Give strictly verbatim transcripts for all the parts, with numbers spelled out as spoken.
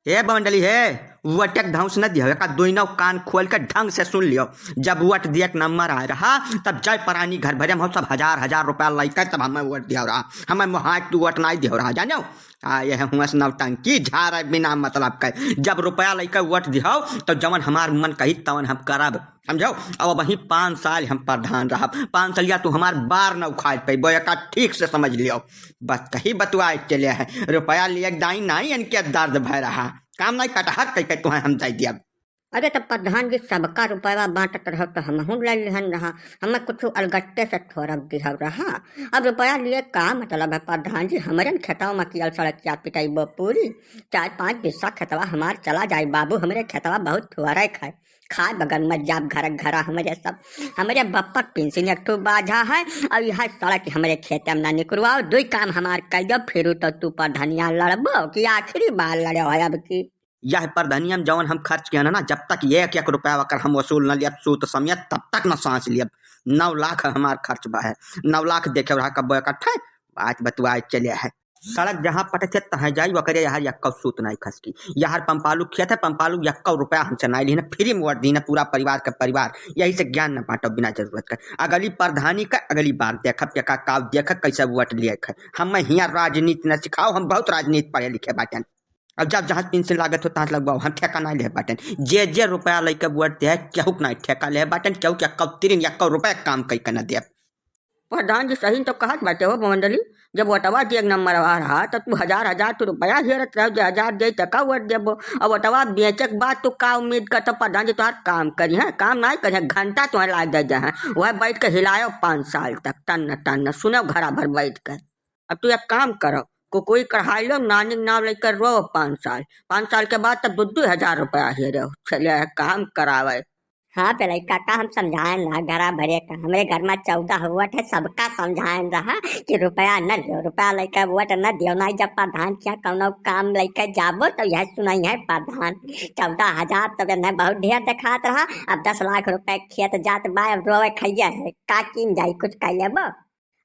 हे बमंडली हे, वोट एक धौंस न दियो, एका दुइनो कान खोल के ढंग से सुन लियो। जब वोट दिए के नंबर आए रहा, तब जय परानी घर भरे हम सब हजार हजार रुपया लइके तब हमें वोट दियो रहा। हमें मोहाट तू वोट नाई दियो रहा, जानो? आ, यह हुआ से नौटंकी झारे बिना मतलब के। जब रुपया लइके वोट दिहो, तो जवन हमार मन कही तवन हम करब, समझो? अब वही पाँच साल हम प्रधान रहब, पाँच सालिया तू हमार बार न उखाड़ पैबो, एका ठीक से समझ लियो। बस कही बतुआए चले है, रुपया लिए दाई नाई इनके दर्द भय रहा, काम नाई कटहर कह के तुहें हम दे दियब। अरे, तो प्रधान जी सबका रुपया बांटत रहो, तो हमहूँ ले लिहन रहा। हमें कुछ अलगट्टे से थोड़ा दिहल रहा। अब रुपया लिए का मतलब है प्रधान जी? हमरे न खेतवा में कियल सड़किया पिटैबो पूरी। चार पाँच बिस्सा खेतवा हमार चला जाई बाबू, हमरे खेतवा बहुत थोड़े खाए। खाए बगल में जाब घर घरा हमरे सब। हमरे बप्पक पेंशन एक ठो बाझा है, और यह सड़क हमरे खेते में ना निकरवाओ। दुई काम हमार कह दो, फिर तो तू प्रधानिया लड़बो कि आखिरी बार लड़ो है अब की? यह प्रधानिया में जवन हम खर्च किया ना, ना, जब तक एक एक रुपया अगर हम वसूल न लियब सूद समेत, तब तक न सांस लियब। नौ लाख हमार खर्च बा है, नौ लाख देखे रहा कब्बो इकट्ठे, बात बतुआए चले है। सड़क जहाँ पटथे तहाँ जाई, वकरे यार यक्कौ सूत नाई खसकी। यार पंपालू खेत है, पंपालू यक्कौ रुपया हमसे नाई लिहन, फ्री में वोट दीन पूरा परिवार के परिवार। यही से ज्ञान न बांटो बिना जरूरत के। अगली प्रधानी का अगली बार देखब, के का काव देखब, कैसे वोट लिए है। हमें हियाँ राजनीति न सिखाओ, हम बहुत राजनीति पढ़े लिखे बाटन। अब जब जहाँ पेंशन लागत हो, तहाँ लगवाओ, हम ठेका नाई ले बाटन। जे जे रुपया लइके वोट दे, केहू के नाई ठेका ले बाटन, केहू के यक्कौ तिरिन यक्कौ रुपया काम कई के न देब। प्रधान जी सही तो कहत बाटे हो बमंडली, जब वोटवा दिए के नंबर आ रहा, तब तू हजार हजार तू रुपया हेरत रहो, जे हजार दे त का वोट देबो, और वोटवा बेचे के बाद तू का उम्मीद करत हो प्रधान जी तोहार काम करी है? काम नाई करी है, घंटा तुम्हें लाग दे दे हैं, वह बैठ के हिलायो पाँच साल तक, टन टन सुनो घरा भर बैठ के। अब तू एक काम करो, कुकुई कढ़ाई लो, नानी के नाम लेकर रो पाँच साल, पाँच साल के बाद तब दू दू हजार रुपया हेरे हो, चले काम करावे। हाँ, तो लइका का हम समझाएन रहा घरा भरे का, हमरे घर में चौदह वोट है, सबका समझाएन रहा कि रुपया न दियो, रुपया लइके वोट न दियो, ना जब प्रधान किया कौनो काम लइके जाबो तो यह सुनाई है प्रधान, चौदह हजार तो न बहुत ढेर दिखात रहा, अब दस लाख रुपए खेत जात बा, अब रोवे खैया है, का कीन जाई, कुछ कह लेबो?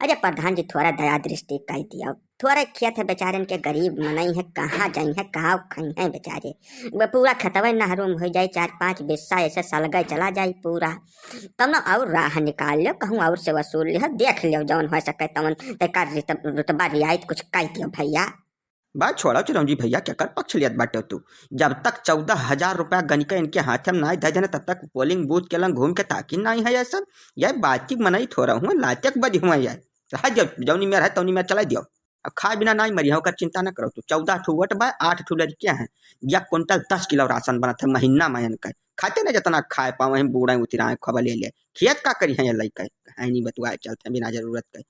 अरे प्रधान जी, थोड़ा दया दृष्टि कई दियो, थोड़े खेत है बेचारे इनके, गरीब मनई है, कहाँ जाई है, कहाँ खाई है बेचारे। वो पूरा खेतवा नहरुम हो जाई, चार पाँच बिस्सा ऐसे सलगे चला जाई पूरा। तब ना और राह निकाल लियो, कहूँ और से वसूल लियो, देख लियो जौन हो सके तवन, तेकर रित-, रुतबा रियायत कुछ कई दियो भैया। बा छोड़ा चिरौंजी भैया, केकर पक्ष लियत बाटे तू? जब तक चौदह हजार रुपया गनिका इनके हाथे में नाई धै देने, तब तक पोलिंग बूथ के लंग घूम के ताकी नाई है ऐसन। यह बात की मनई थोड़ा हुआ, लाते के बज हुआ यह। रहा जब जौनी में रहे तौनी में चला दियो। अब खाए बिना नाई मरी है, ओकर चिंता न करो तू। चौदह ठो वोट बा, आठ ठो लड़कियां हैं। या कुंटल दस किलो राशन बनत है महीना में इनका। खाते न जितना खाए पावे हैं, बूढ़े उतिराए खबर ले ले। खेत का करी है ये लइका? है नहीं बतुआए चलते हैं बिना जरूरत के।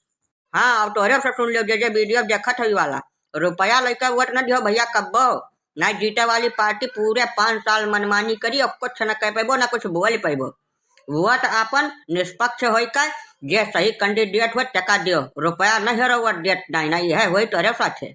हाँ, अब तोहरे से सुन लियो, जे जे वीडियो देखत होई वाला, रुपया लइके वोट न दियो भैया कब्बो, ना जीते वाली पार्टी पूरे पाँच साल मनमानी करी और कुछ न कह पैबो, ना कुछ बोल पैबो। वोट आपन निष्पक्ष होई का, जे सही कैंडिडेट हो, टेका दियो, रुपया न हेरो वोट देत नहीं, ना यह होई तोहरे साथे।